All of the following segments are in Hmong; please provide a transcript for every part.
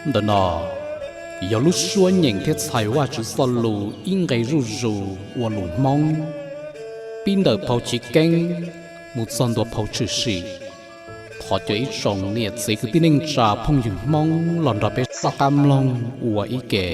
Ntawm no yog lub suab nyeem thiab txhais Vajtswv txoj lus ib nqe zuj zus ua lus Hmoob, pib ntawm phau Chiv Keeb mus txog ntua phau Tshwm Sim. Thov cov ib tsoom niam txiv kwv tij neej tsa phooj ywg Hmoob los nrog peb soj qab mloog ua ib ke.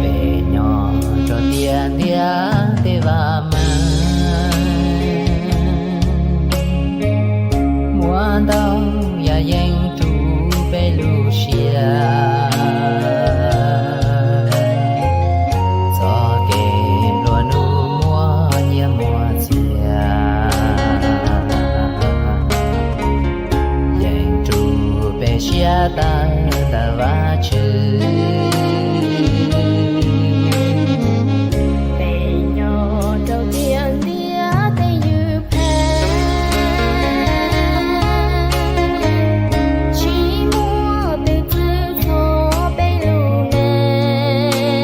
Peb nyob rau tiaj ntiaj teb vaj meej, muaj ntau yam yeeb rub peb lub siab. Txoj kev nplua nuj muaj nyiaj muaj txiag, yeej rub peb siab tawv ntawm Vajtswv. Peb nyob rau tiaj ntiaj teb ywj pheej, tsis muaj tus txwv txhua peb lub neej,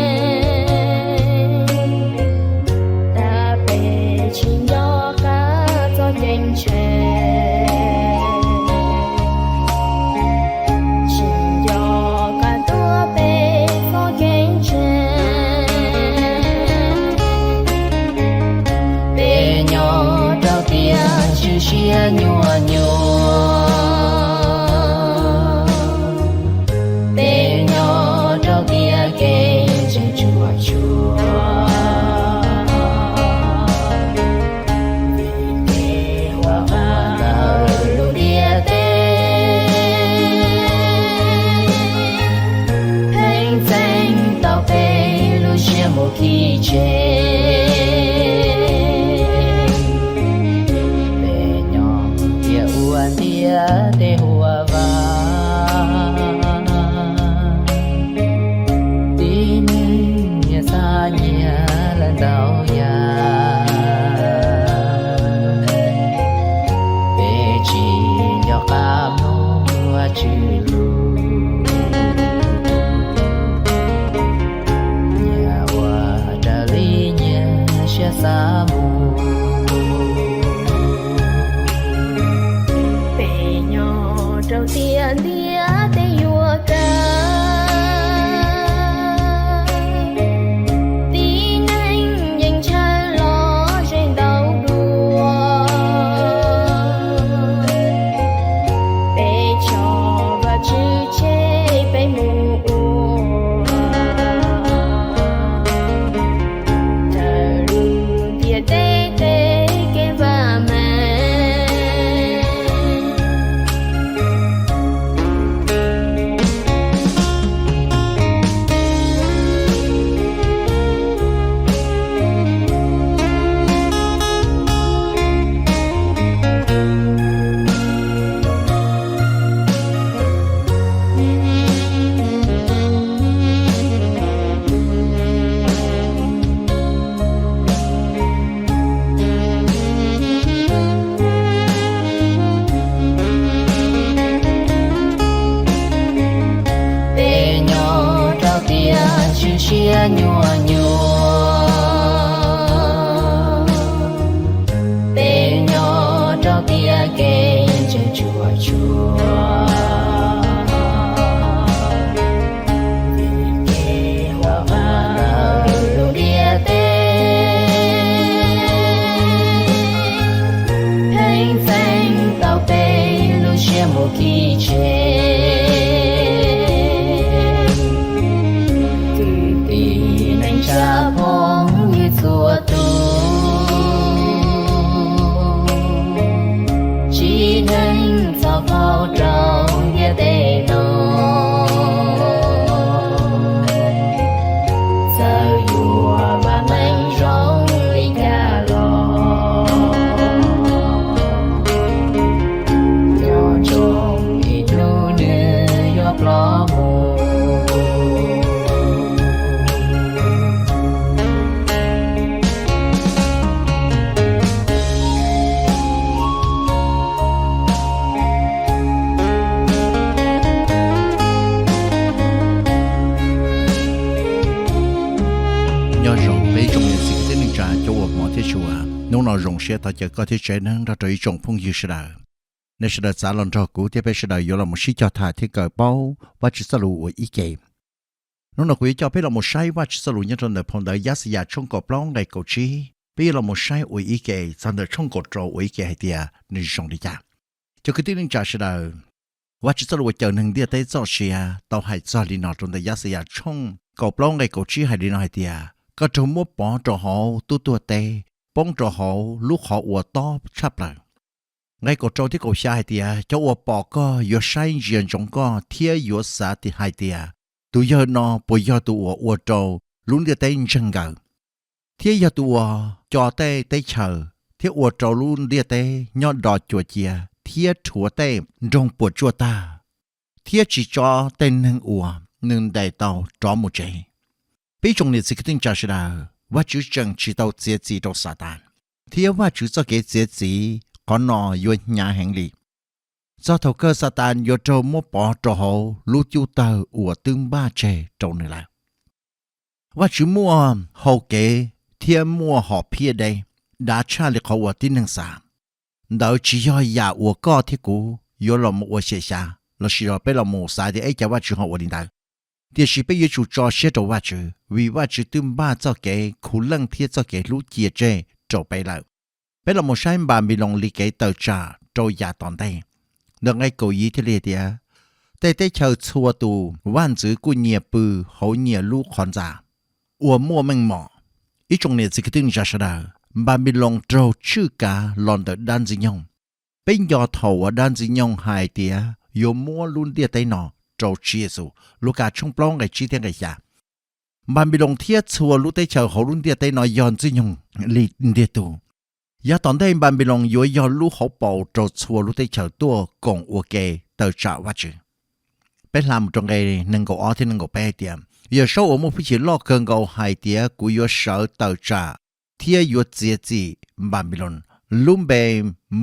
tab peb tsis nco qab txoj kev ntseeg, tsis nco qab tuav peb txoj kev ntseeg. Peb nyob rau tiaj tswm siab nyuaj nyuaj, peb nyob rau tiaj kev ntseeg tsuaj tsuag, vim kev ua vaj ntawm lub ntiaj teb pheej txeeb tau peb lub siab mus khib tseg. Peb nyob tiaj ua ntiaj teb ua vaj, tib neeg nyias txhab nyias lawm ntau yam, peb tsis nco qab mloog Vajtswv lus, nyias ua raws li nyias siab xav mus. Peb nyob rau tiaj ntiaj teb yuav kawg, tib neeg yeej ntshaw los ze ntau dua. Peb tso Vajtswv tseg peb mus ua raws lub ntiaj teb tej kev vaj meej. Peb nyob rau tiaj tswm siab nyuaj nyuaj, peb nyob rau tiaj kev ntseeg tsuaj tsuag, vim kev ua vaj ntawm lub ntiaj teb pheej txeeb tau peb lub siab Kwv tij neej tsa phooj ywg txhua tus, tsim dheev txog qhov rau ntiaj teb no, txawm yuav vam meej zoo li cas los, nyob zoo ib hnub nws yuav ploj mus. Nyob zoo peb tsoom niam txiv kwv tij neej tsa cov uas hmov thiab tshua, hnub no zoo siab thov caw koj thiab tsev neeg nrog rau ib tsoom phooj ywg sawv daws, nej sawv daws txav los nrog kuv thiab peb sawv daws yuav los mus sib cog tham thiab kawm paub Vajtswv txoj lus ua ib ke. Hnub no kuv yuav coj peb los mus saib Vajtswv txoj lus nyob rau ntawm phau ntawv Yaxayas tshooj kaum plaub nqe kaum tsib. Peb yuav los mus saib ua ib ke txog ntawm tshooj kaum rau ua ib ke hais tias nws zoo li cas. Cov kwv tij neej tsa sawv daws, Vajtswv txoj lus uas cawm neeg ntiaj teb txoj sia tau hais txog li no rau ntawm Yaxayas tshooj kaum plaub nqe kaum tsib hais li no hais tias, koj raug muab pov rau hauv tub tuag teb, poob rau hauv lub qhov uas tob tshaj plaws. Nqe kaum rau thiab kaum xya hais tias, cov uas pom koj yuav saib ntsia ntsoov koj thiab yuav xav hais tias, tus yawg no puas yog tus uas ua rau lub ntiaj teb ntseeg nkaws, thiab yog tus uas co tej teb chaws thiab ua rau lub ntiaj teb nyob do cuav cia thiab rhuav tej nroog puas tsuaj tag, thiab tsis tso tej neeg uas nws ntes tau rov mus tsev. Peb tsoom niam txiv kwv tij neej tsa sawv daws, Vajtswv tseem tsis tau txiav txim rau Xatas, thiab Vajtswv txoj kev txiav txim qhov no yuav hnyav heev li. Txog thaum kawg Xatas yuav raug muab pov rau hauv lub cub tawg uas twb npaj tseg rau nws lawm. Vajtswv muaj hau kev thiab muaj hom phiaj deb, dav tshaj li qhov uas tib neeg xav. Ntawd tsis yog yam uas koj thiab kuv yuav los mus ua xyem xyav lossis los peb los mus xav tias ib cas Vajtswv ho ua li ntawd. Tiam sis peb yuav tsum tso siab rau Vajtswv, vim Vajtswv twb npaj txoj kev khuv leej thiab txoj kev hlub cia tseg rau peb lawm. Peb los mus saib Npanpiloos li kev tawm tsam rau yav tom ntej. Ntawm nqe kaum ib thiaj li hais tias, tej teb chaws txhua tus vaj ntxwv kuj nyias pw hauv nyias lub qhov ntxa uas muaj meej mom. Ib tsoom niam txiv kwv tij neej tsa sawv daws, Npanpiloos raug tswj kav los ntawm dab Ntxwg Nyoog. Peb nco thaum uas dab Ntxwg Nyoog hais tias yuav muab lub ntiaj teb no rau Tswv Yexus, Lukas tshooj plaub nqe tsib thiab nqe xya. Npanpiloos thiab txhua lub teb chaws hauv lub ntiaj teb no yog Ntxwg Nyoog li ntiag tug. Yav tom ntej Npanpiloos yuav yog lub hauv paus rau txhua lub teb chaws tuaj koom ua ke tawm tsam Vajtswv. Peb hla mus rau nqe nees nkaum ob thiab nees nkaum peb hais tias, Yawm Saub uas muaj hwj chim loj kawg nkaus hais tias, kuv yuav sawv tawm tsam thiab yuav txiav txim Npanpiloos lub npe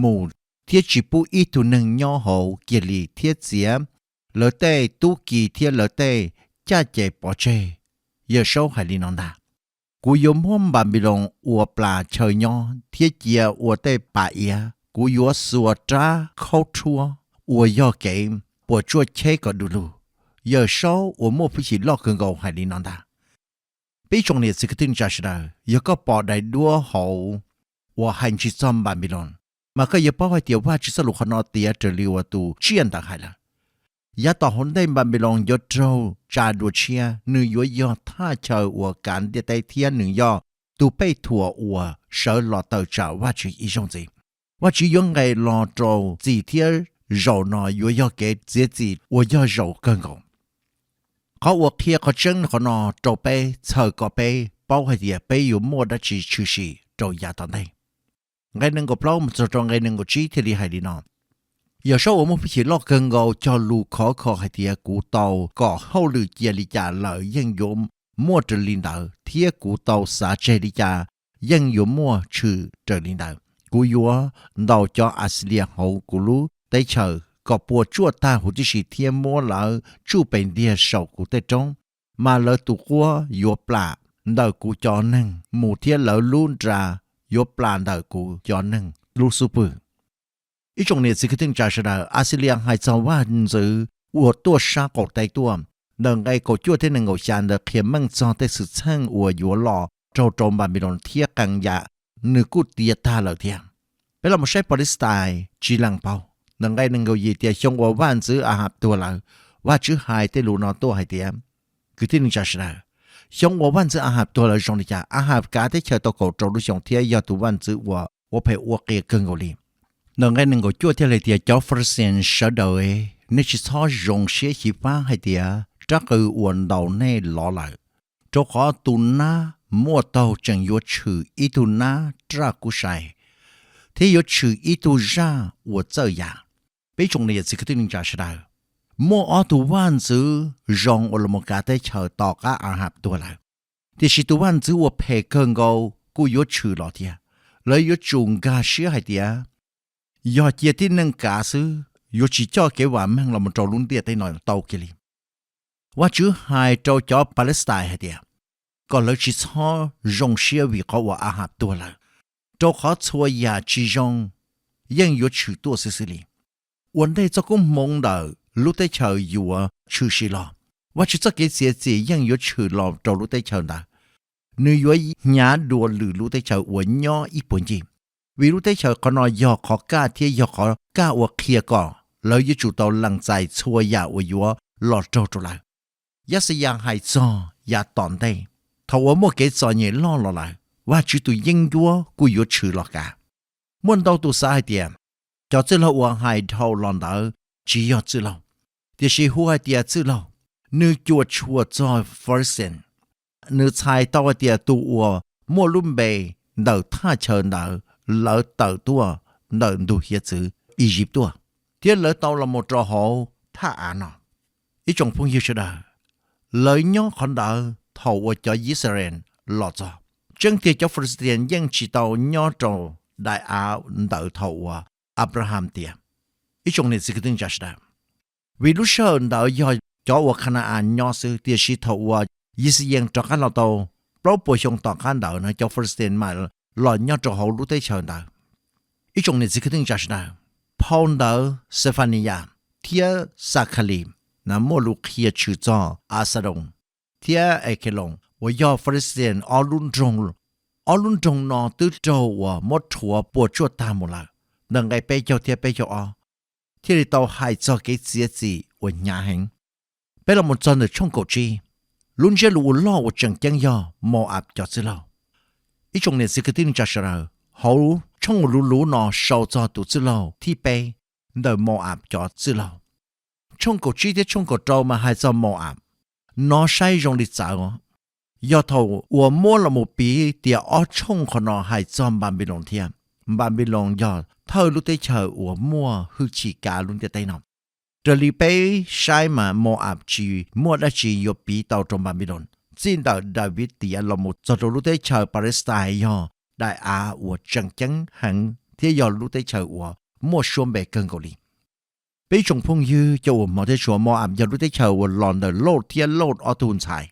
mus thiab tsis pub ib tug neeg nyob hauv kiag li thiab txiav lawv tej tub ki thiab lawv tej caj ces pov tseg. Yawm Saub hais li no ntag, kuv yuav muab Npanpiloos ua plas chaw nyob thiab cia ua tej pas iav. Kuv yuav xuas rab khaub rhuab uas yog kev puas tsuaj cheb kom du lug. Yawm Saub uas muaj hwj chim loj kawg nkaus hais li no ntag. Peb tsoom niam txiv kwv tij neej tsa sawv daws, yog koj pom daim duab hauv uas hais ntsig txog Npanpiloos, mas koj yuav paub hais tias Vajtswv txoj lus qhov no tiav raws li uas tus tsiaj ntawd hais lawm. Yav tom hauv ntej Npanpiloos yuav raug tsa dua tshiab, nws yuav yog thaj chaw uas kav ntiaj teb thiab nws yog tus pej thuam uas sawv los tawm tsam Vajtswv ib zaug ntxiv. Vajtswv yuav nqes los rau txim thiab zaum no yuav yog kev txiav txim uas yog zaum kawg nkaus. Qhov uas qhia qhov tseeb qhov no rau peb txhawm kom peb paub hais tias peb yuav muaj dab tsi tshwm sim rau yav tom ntej. Nqe nees nkaum plaub mus txog rau nqe nees nkaum tsib thiaj li hais li no: Yawm Saub uas muaj hwj chim loj kawg nkaus cog lus khov kho hais tias, kuv tau kom hauj lwm cia li cas lawm yeej yuav muaj raws li ntawd, thiab kuv tau xav tseg li cas yeej yuav muaj tshwm raws li ntawd. Kuv yuav ntaus cov Axilias hauv kuv lub teb chaws kom puas tsuaj tag huv tib si thiab muab lawv tsuj pes ntiag saum kuv tej roob, mas lawv tus quab yuav plam ntawm kuv cov neeg mus thiab lawv lub nra yuav plam ntawm kuv cov neeg lub xub pwg. Ib tsoom niam txiv kwv tij neej tsa sawv daws, Axilias hais txog vaj ntxwv uas tuaj sab qaum teb tuaj. Ntawm nqe kaum cuaj thiab nees nkaum xya ntawd qhia meej txog tej xwm txheej uas yuav los raug rau Npanpiloos thiab qee yam nws kuj tiav tag lawm thiab. Peb los mus saib Palestais tsis lees paub, Ntawm nqe nees nkaum yim tias xyoo uas vaj ntxwv Ahas tuag lawm, Vajtswv hais tej lus no tuaj hais tias, kwv tij neej tsa sawv daws, xyoo uas vaj ntxwv Ahas tuag lawm zoo li cas? Ahas kav teb chaws tau kaum rau lub xyoo thiab yog tus vaj ntxwv uas ua phem ua qias kawg nkaus li. Ntawm nqe nees nkaum cuaj thiaj li tias, cov Falixes sawv daws, nej tsis txhob zoo siab xyiv fab hais tias rab qws uas ntaus nej lov lawm, rau qhov tus nab muaj taug tseem yuav tshwm ib tug nab raj kub sai, thiab yuav tshwm ib tug zaj uas txawj yam. Peb tsoom niam txiv kwv tij neej tsa sawv daws, muaj ob tug vaj ntxwv zoo uas los mus kav teb chaws tom qab Ahas tuag lawm, tiam sis tus vaj ntxwv uas phem kawg nkaus kuj yuav tshwm los thiab. Lawv yuav tsum nkag siab hais tias yog cia tib neeg kav xwb yuav tsis coj kev vam meej los mus rau lub ntiaj teb no tau kiag li. Vajtswv hais rau cov Palestais hais tias kom lawv tsis txhob zoo siab vim qhov uas Ahas tuag lawm, rau qhov txhua yam tsis zoo yeej yuav tshwm tuaj xwb xwb li. Ua ntej txoj koob hmoov ntawm lub teb chaws yuav tshwm sim los, Vajtswv txoj kev txiav txim yeej yuav tshwm los rau lub teb chaws ntawd. Nws yuav hnyav dua lwm lub teb chaws uas nyob ib puag ncig, vim lub teb chaws qhov no yog qhov kaj thiab yog qhov kaj uas qhia kom lawv yuav tsum tau lees txais txhua yam uas yuav los raug rau lawv. Yaxayas hais txog yav tom ntej, thaum uas muaj kev txom nyem loj los lawm, Vajtswv tus yeeb ncuab kuj yuav tshwm los kav. Muaj ntau tus xav hais tias cov txwj laug uas hais dhau los ntawd tsis yog txwj laug, tiam sis hu hais tias txwj laug. Nws cuam tshuam txog Falixes. Nws txhais tau hais tias tus uas muaj lub npe ntawm thaj chaw ntawd lawv tawm tuaj ntawm ntug hiav txwv Iziv tuaj, thiab lawv tau los mus rau hauv thaj av no. Ib tsoom phooj ywg sawv daws, lawv nyob qhov ntawd thaum uas cov Yixalayees los txog. Tseeb tiag cov Falixes yeej tsis tau nyob rau daim av ntawd thaum uas Anplahas tiav. Ib tsoom niam txiv kwv tij neej tsa sawv daws, vim lub sij hawm ntawd yog cov uas Khana-as nyob xwb, tiam sis thaum uas Yixalayees rov qab los tau plaub puas xyoo tom qab ntawd no cov Falixes mam los nyob rau hauv lub teb chaws ntawd. Ib tsoom niam txiv kwv tij neej tsa sawv daws, phau ntawv Xefaniyas thiab Xakhalis muaj lus qhia tshwm txog Axadoos thiab Ekheloos uas yog Falixes ob lub nroog. Ob lub nroog no twb raug uas muab rhuav puas tsuaj tag mus lawm. Ntawm nqe peb caug thiab peb caug ob thiaj li tau hais txog kev txiav txim uas hnyav heev. Peb los mus txog ntawm tshooj kaum tsib, lub ntsiab lus uas loj uas tseem ceeb yog Mau-am cov txwj laug. Ib tsoom niam txiv kwv tij neej tsa sawv daws, hauv tshooj uas luv luv no sau txog tus txwj laug thib peb ntawm Mau-am cov txwj laug. Tshooj kaum tsib thiab tshooj kaum rau mas hais txog Mau-am. Nov saib zoo li txawv os. Yog thaum uas muab los mus piv tias ob tshooj qhov no hais txog Npanpiloos thiab. Npanpiloos yog thawj lub teb chaws uas muaj hwj chim kav lub ntiaj teb no. Raws li peb saib mas Mau-am tsis muaj dab tsi yuav piv tau rau Npanpiloos. Txij ntawm Daviv tiav los mus txog rau lub teb chaws Palestais yog daim av uas tseem ceeb heev thiab yog lub teb chaws uas muaj suab npe kawg nkaus li. Peb tsoom phooj ywg cov uas hmov thiab tshua, Mau-am yog lub teb chaws uas los ntawm Lauj thiab Lauj ob tug ntxhais.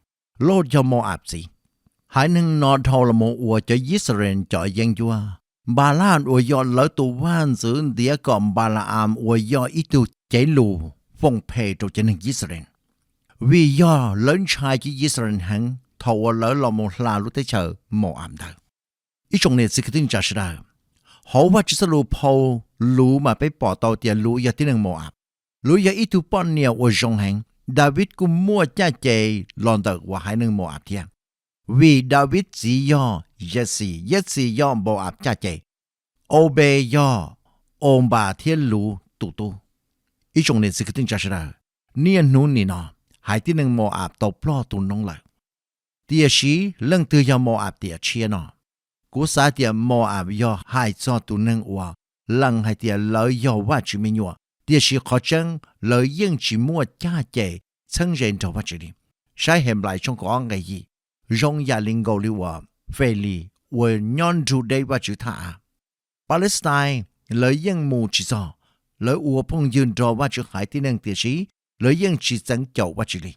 Lauj yog Mau-am txiv. Haiv neeg no dhau los mus ua cov Yixalayees cov yeeb ncuab. Npala-am uas yog lawv tus vaj ntxwv ntiav kom Npala-am uas yog ib tug cev lus foom phem rau cov neeg Yixalayees, vim yog lawv ntshai cov Yixalayees heev thaum uas lawv los mus hla lub teb chaws Mau-am ntawd. Ib tsoom niam txiv kwv tij neej tsa sawv daws, hauv Vajtswv txoj lus phau Luv mas peb pom tau tias Luv yog tib neeg Mau-am. Luv yog ib tug poj niam uas zoo heev. Daviv kuj muaj caj ces los ntawm uas haiv neeg Mau-am thiab, vim Daviv txiv yog Yexis, Yexis yog Mau-am caj ces, Aunpes yog Aunpas thiab Luv tus tub. Ib tsoom niam txiv kwv tij neej tsa sawv daws, niaj hnub nim no haiv tib neeg Mau-am tau ploj tu noob lawm. Tiam sis leej twg yog Mau-am tiam tshiab no? Kuv xav tias Mau-am yog hais txog tus neeg uas lees hais tias lawv yog Vajtswv me nyuam, tiam sis qhov tseeb lawv yeej tsis muaj caj ces txheeb ze nrog Vajtswv li. Saib Henplais tshooj kaum ob nqe yim, zoo yam li nkaus li uas Felis uas nyob nrug deb Vajtswv thaj av. Palestais, lawv yeej mus tsis txog. Lawv ua phooj ywg nrog Vajtswv haiv tib neeg tiam sis lawv yeej tsis txeev caum Vajtswv li.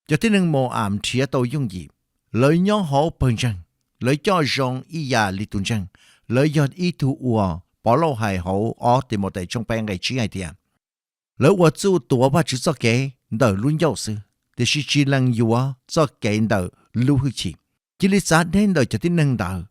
Cov tib neeg Mau-am nrhiav tau yooj yim. Lawv nyob hauv pawg ntseeg. Lawv coj zoo ib yam li tus ntseeg. Lawv yog ib tug uas Povlauj hais hauv ob Timautes tshooj peb nqe tsib hais tias, lawv ua txuj tuav Vajtswv txoj kev ntawm lub ncauj xwb, tiam sis tsis lees yuav txoj kev ntawm lub hwj chim. Cia li txav deb ntawm cov tib neeg ntawd.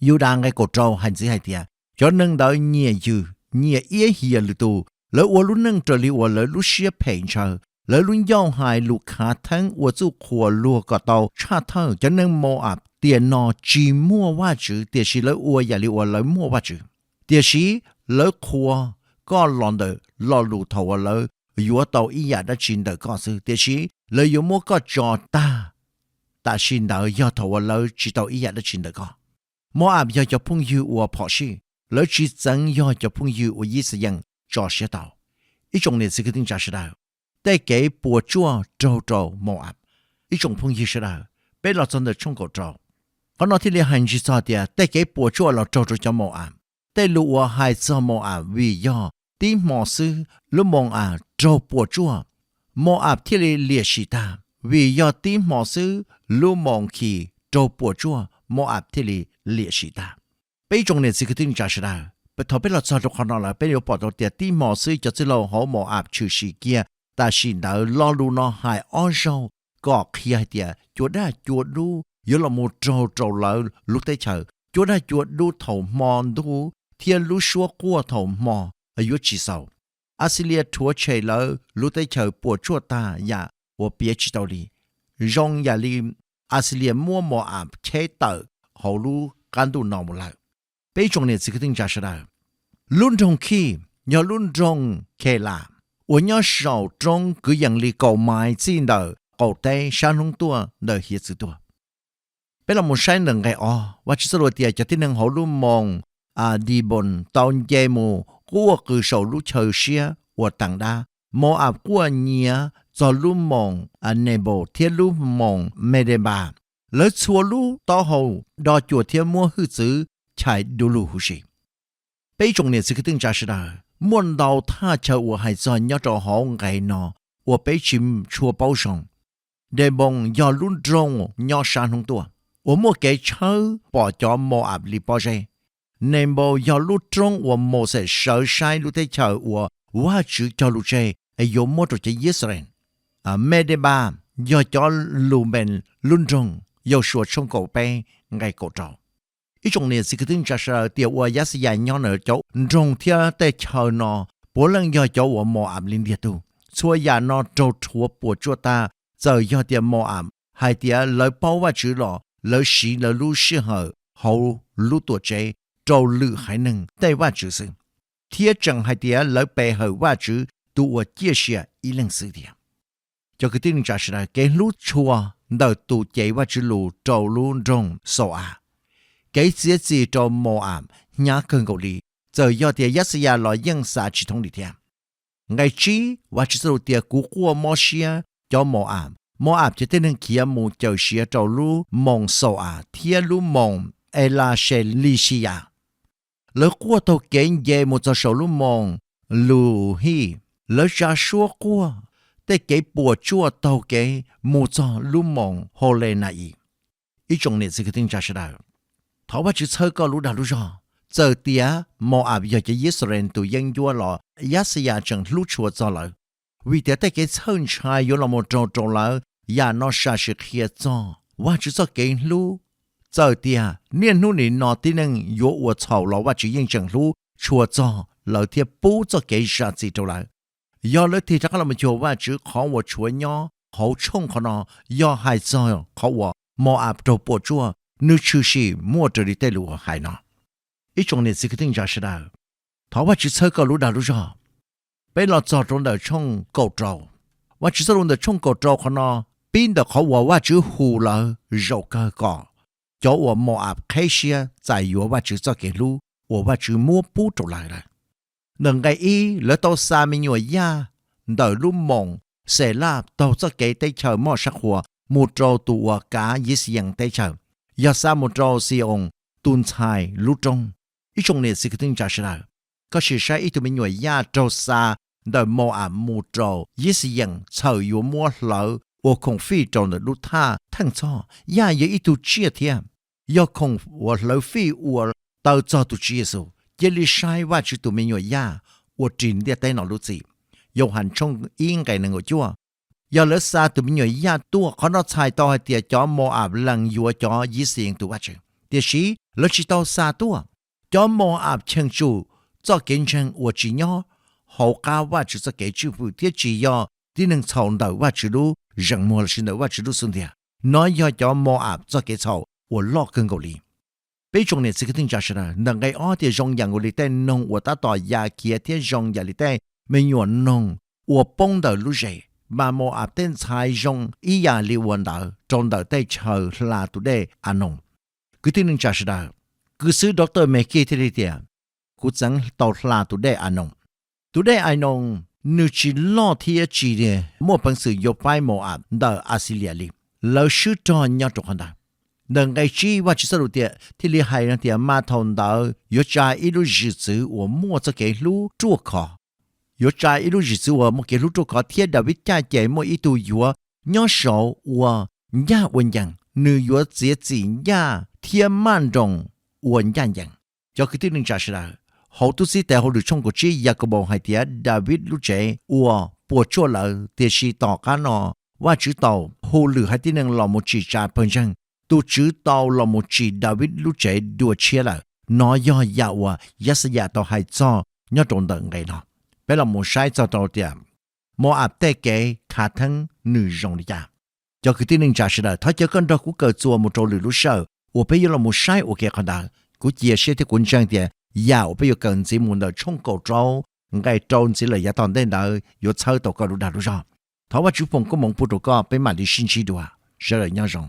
Yudas nqe kaum rau hais ntxiv hais tias, cov neeg ntawd nyiam yws, nyiam iab hiam lwm tus, Lawv ua lub neej raws li uas lawv lub siab phem ntshaw, lawv lub ncauj hais lus khav theeb, ua txuj qhuas luag kom tau tshaj thawj. Cov neeg Mau-am tiam no tsis muaj Vajtswv, tiam sis lawv ua yam li uas lawv muaj Vajtswv. Tiam sis lawv qhuas koj los ntawm lo lus thaum uas lawv yuav tau ib yam dab tsi ntawm koj xwb, tiam sis lawv yuav muab koj tso tag tam sim ntawd yog thaum uas lawv tsis tau ib yam dab tsi ntawm koj. Mau-am yog cov phooj ywg uas phom sij, lawv tsis txeev yog cov phooj ywg uas Yixayees tso siab tau. Ib tsoom niam txiv kwv tij neej tsa sawv daws, tej kev puas tsuaj raug rau Mau-am. Ib tsoom phooj ywg sawv daws, peb los txog ntawm tshooj kaum rau, qhov no thiaj li hais ntsig txog tias tej kev puas tsuaj los raug rau cov Mau-am. Tej lus uas hais txog Mau-am vim yog tib hmo xwb lub moos as raug puas tsuaj, Mau-am thiaj li liam sim tag. Vim yog tib hmo xwb lub moos khi raug puas tsuaj, Mau-am thiaj li liam sim tag. Peb ib tsoom niam txiv kwv tij neej tsa sawv daws, thaum peb los txog rau qhov no lawm peb yuav pom tau tias tib hmo xwb cov txwj laug hauv Mau-am tshwm sim kiag. Tam sim ntawd lo lus no hais ob zaug kom qhia hais tias cua daj cua dub yuav los mus raug rau lawv lub teb chaws. Cua daj cua dub thaum hmo ntuj thiab lub suab quaj thaum hmo yuav tsis xaus. Axilias rhuav tshem lawv lub teb chaws puas tsuaj tag yam uas piav tsis tau li, zoo yam li Axilias muab Mau-am cheb tawm hauv lub qab ntuj no mus lawm. Peb ib tsoom niam txiv kwv tij neej tsa sawv daws, lub nroog Khij yog lub nroog Khelas uas nyob saum roob kwv yees li kaum mais txij ntawm qaum teb sab hnub tuaj ntawm hiav txwv tuaj. Peb los mus saib ntawm nqe ob, Vajtswv txoj lus tias cov tib neeg hauv lub moos Dibos tau nce mus quaj qw saum lub chaw siab uas teev dab. Mau-am quaj nyiav txog lub moos Nebos thiab lub moos Medenpas. Lawv txhua lub taub hau do cuam thiab muab hwj txwv chais du lug huv si. Peb ib tsoom niam txiv kwv tij neej tsa sawv daws, muaj ntau thaj chaw uas hais txog nyob rau hauv nqe no uas peb tsis tshua paub zoo. Debos yog lub nroog nyob sab hnub tuaj uas muaj kev tshawb pom cov Mau-am li pob zeb. Nebos yog lub roob uas Mauxes sawv saib lub teb chaws uas Vajtswv cog lus tseg es yuav muab rau cov Yixalayees. Medenpas yog cov Lumes lub nroog, Yausuas tshooj kaum peb nqe kaum rau. Ib tsoom niam txiv kwv tij neej tsa sawv daws, tiam uas Yaxayas nyob ntawm cov nroog thiab tej chaw no puav leej yog cov uas Mau-am li ntiag tug. Txhua yam no raug rhuav puas tsuaj tag. Txawm yog tias Mau-am hais tias lawv paub Vajtswv los lawv siv lawv lub sij hawm hauv lub tuam tsev rau lwm haiv neeg tej vaj tswv xwb, thiab tseem hais tias lawv pe hawm Vajtswv tus uas ciaj sia ib leeg xwb tiag. Cov kwv tij neej tsa sawv daws, kev hlub tshua ntawm tus cev Vajtswv lus rau lub nroog Xau-as, kev txiav txim rau Mau-am hnyav kawg nkaus li. Txawm yog tias Yaxayas los yeej xav tsis thoob li thiab. Nqe tsib, Vajtswv txoj lus tias kuv quaj mob siab cov Mau-am. Mau-am cov tib neeg khiav mus cawm siav rau lub moos Xau-as thiab lub moos Elaselisiyas. Lawv quaj taug kev nce mus txog saum lub moos Luhij. Lawv tsa suab quaj tej kev puas tsuaj taug kev mus txog lub moos Haulenais. Ib tsoom niam txiv kwv tij neej tsa sawv daws, thov Vajtswv txhawb koj lub dag lub zog. Txawm tias Mau-am yog cov Yixalayees tus yeeb ncuab los Yaxayas tseem hlub tshua txog lawv, vim tias tej kev txhawj ntshai yuav los mus raug rau lawv. Yam no sam sim qhia txog Vajtswv txoj kev hlub. Txawm tias niaj hnub nim no tib neeg yuav ua txhaum los Vajtswv yeej tseem hlub tshua txog lawv thiab pub txoj kev zam txim rau lawv. Yog lawv tig rov qab los mus cuag Vajtswv, qhov uas tshuav nyob hauv tshooj qhov no yog hais txog qhov uas Mau-am raug puas tsuaj, nws tshwm sim muaj raws li tej lus hais no. Ib tsoom niam txiv kwv tij neej tsa sawv daws, thov Vajtswv txhawb koj lub dag lub zog. Peb los txog rau ntawm tshooj kaum rau. Vajtswv txoj lus ntawm tshooj kaum rau qhov no pib ntawm qhov uas Vajtswv hu lawv zaum kawg kom cov uas Mau-am qheb siab txais yuav Vajtswv txoj kev hlub uas Vajtswv muab pub rau lawv lawm. Ntawm nqe ib, lawv tau xa me nyuam yaj ntawm lub moos Xelaj taug txoj kev teb chaws moj sab qhua mus rau tus uas kav Yixayees teb chaws, yog xa mus rau Xi-oos tus ntxhais lub roob. Ib tsoom niam txiv kwv tij neej tsa sawv daws, koj sim saib ib tug me nyuam yaj raug xa ntawm Mau-am mus rau Yixayees txhawm yuav muab hlawv ua khoom fij rau ntawm lub thaj theej txhoj. Yaj yog ib tug tsiaj thiab, yog khoom uas hlawv fij ua taw txog tus Tswv Yexus. Cia li saib Vajtswv tus me nyuam yaj uas ris ntiaj teb no lub txim. Yauhas tshooj ib nqe nees nkaum cuaj. Yog lawv xa tus me nyuam yaj tuaj, qhov no txhais tau hais tias cov Mau-am lees yuav cov Yixayees tus Vajtswv, tiam sis lawv tsis tau xa tuaj. Cov Mau-am cheem tsum txoj kev ntseeg uas tsis nyob hauv qab Vajtswv txoj kev tswj hwm thiab tsis yog tib neeg txhaum ntawm Vajtswv lub zeem muag lossis ntawm Vajtswv lub xub ntiag. Nov yog cov Mau-am txoj kev txhaum uas loj kawg nkaus li. Peb tsoom niam txiv kwv tij neej tsa sawv daws, ntawm nqe ob tias zoo yam nkaus li tej noog uas tab tom ya khiav thiab zoo yam li tej me nyuam noog uas poob ntawm lub zes, mas Mau-am tej ntxhais zoo ib yam li uas ntawd rau ntawm tej chaw hla tus dej Anoos. Kwv tij neej tsa sawv daws, kwv xwb Doctor Mekis thiaj li tias, kuv txeev tau hla tus dej Anoos. Tus dej Anoos nws tsis loj thiab tsis muaj peev xwm yuav faib Mau-am ntawm Axilias li. Lawv swb rog nyob rau qhov ntawd. Ntawm nqe tsib Vajtswv txoj lus tias thiaj li hais no tias, mas thaum ntawd yuav tsa ib lub zwm txwv uas muaj txoj kev hlub ruaj khov. Yuav tsa ib lub zwm txwv uas muaj kev hlub ruaj khov thiab Daviv caj ces muaj ib tug yuav nyob saud ua ncaj ua ncees, nws yuav txiav txim ncaj thiab maj nroos ua ncaj ncees. Cov kwv tij neej tsa sawv daws, hauv tub txib tes hauj lwm tshooj kaum tsib Yakaunpaus hais tias Daviv lub tsev ua puas tsuaj lawm, tiam sis tom qab no Vajtswv tau hu lwm haiv tib neeg los mus tsim tsa pawg ntseeg. Tus Tswv tau los mus tsim Daviv lub tsev dua tshiab lawm. Nov yog yam uas Yaxayas tau hais txog nyob rau ntawm nqe no. Peb los mus saib txog rau tias Mau-am tej kev khav theeb nws zoo li cas. Cov kwv tij neej tsa sawv daws, thov caw koj nrog kuv kawm txuas mus rau lwm lub sij hawm uas peb yuav los mus saib ua ke qhov ntawd. Kuv cia siab thiab kuv ntseeg tias yam uas peb yuav kawm ntxiv mus ntawm tshooj kaum rau nqe rau ntxiv lawm yav tom ntej ntawd yuav txhawb tau koj lub dag lub zog. Thov Vajtswv foom koob hmoov pub rau koj, peb mam li sib ntsib dua. Sawv daws nyob zoo.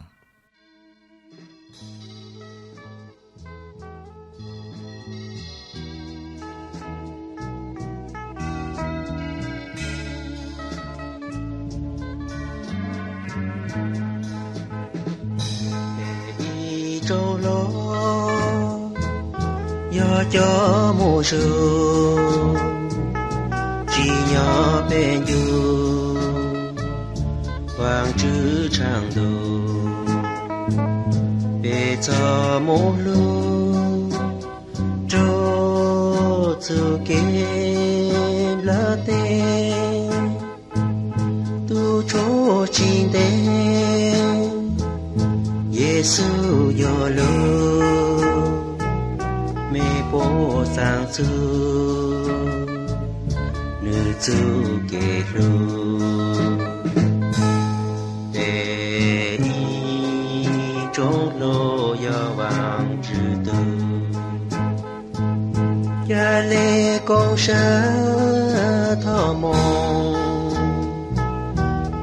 Ib tsoom hluas yog cov mus zog, tsim nyog peb ncu Vaajtswv tshaaj ntuj, peb txhob mus hlub rua txuj kev nplaj teb. Tub tsuas tsis ntev, Yexus yog lub mej puab xaam txug nwg txuj kev hlub. Peb ib tsoom hluas yog Vaajtswv tug, ca le koom sab thov moog,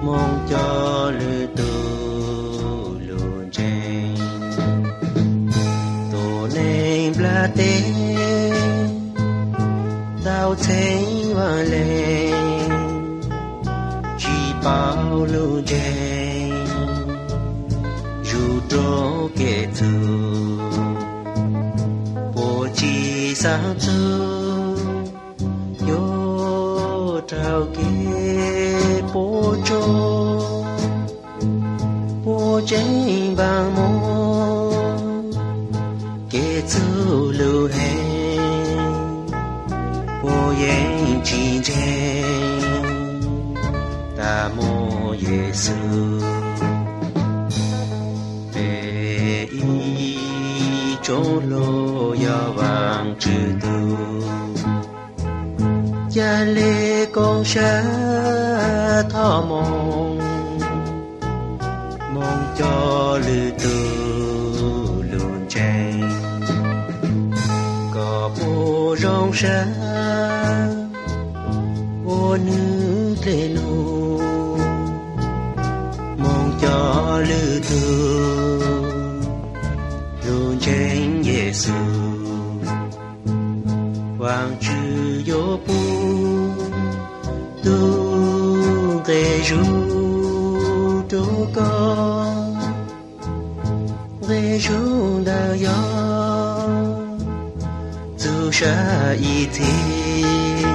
moog coj lwm tug lug ntseeg. Tus neeg nplaj teb ntau txheeb vaaj leeg, tsis paub lug ntseeg, zuj rua kev txug, puab tsis xaav txug, yuav raug kev puab tsuaj, puab tseem npaam moog kev txug lug heev, puab yeej tsis ntseeg tas moog Yexus. Peb ib tsoom hluas yog Vaajtswv tug, ca le koom sab thov moog, moog coj lwm tug lug ntseeg. Kom puab zoo sab ua nwg dlej lug, moog coj lwm tug lug ntseeg Yexus. Vaajtswv yuav pub tug nqe zug rua koj, nqe zug ntawd yog txug sab ib txhis,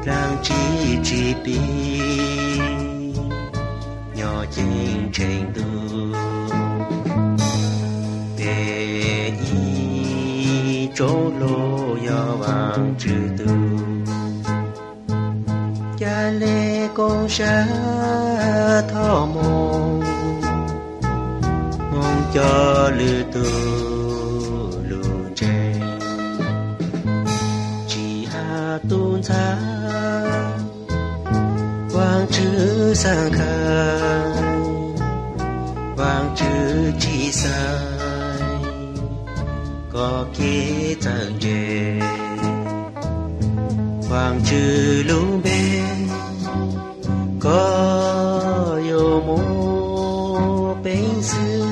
dlaag tsi tsis pib, nyob ceeb tsheej ntuj. Peb ib tsoom hluas yog Vaajtswv tug, ca le koom sab thov moog, moog coj lwm tug lug ntseeg. Tsis has Tub ntxhais, Vaajtswv xaav khaws, Vaajtswv tsi xaiv koj kev txawj ntse. Vaajtswv lub npe, koj yuav muaj peev xwm.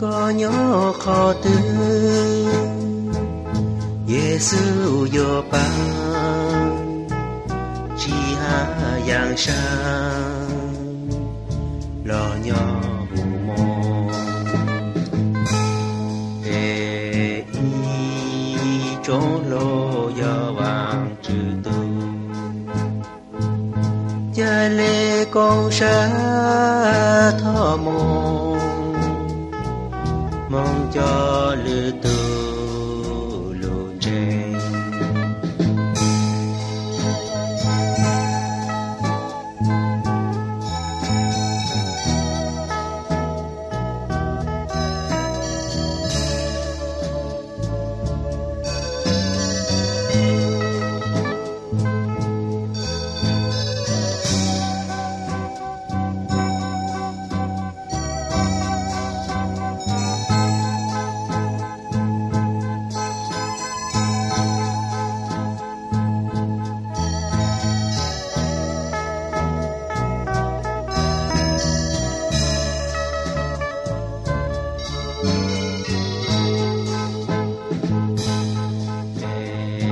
Koj nyob qhov twg, Yexus yuav paab, tsi has yaam saab los nyob mus moog. Es ib tsoom hluas yog Vaajtswv tug, ca le koom sab thov moog, moog coj lwm tug lug ntseeg.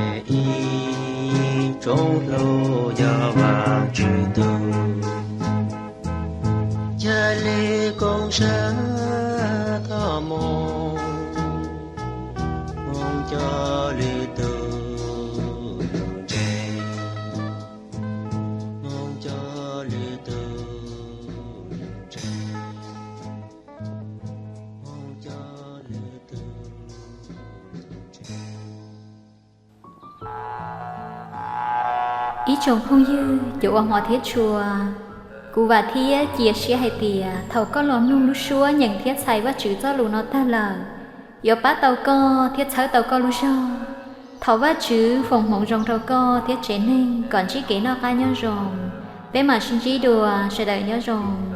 Es ib tsoom hluas yog Vaajtswv tug, ca le koom sab thov moog, moog coj lwm tug lug ntseeg, moog coj lwm tug lug ntseeg, moog coj lwm tug lug ntseeg. Ib tsoom phooj ywg, cov uas hmov thiab tshua, kuv vam thiab cia siab hais tias thaum koj los mloog lub suab nyeem thiab txhais Vajtswv txoj lus no tag lawm, yuav pab tau koj thiab txhawb tau koj lub zog. Thov Vajtswv foom hmoov zoo rau koj thiab tsev neeg kom ntsib kev noj qab nyob zoo. Peb mam sib ntsib dua, sawv daws nyob zoo.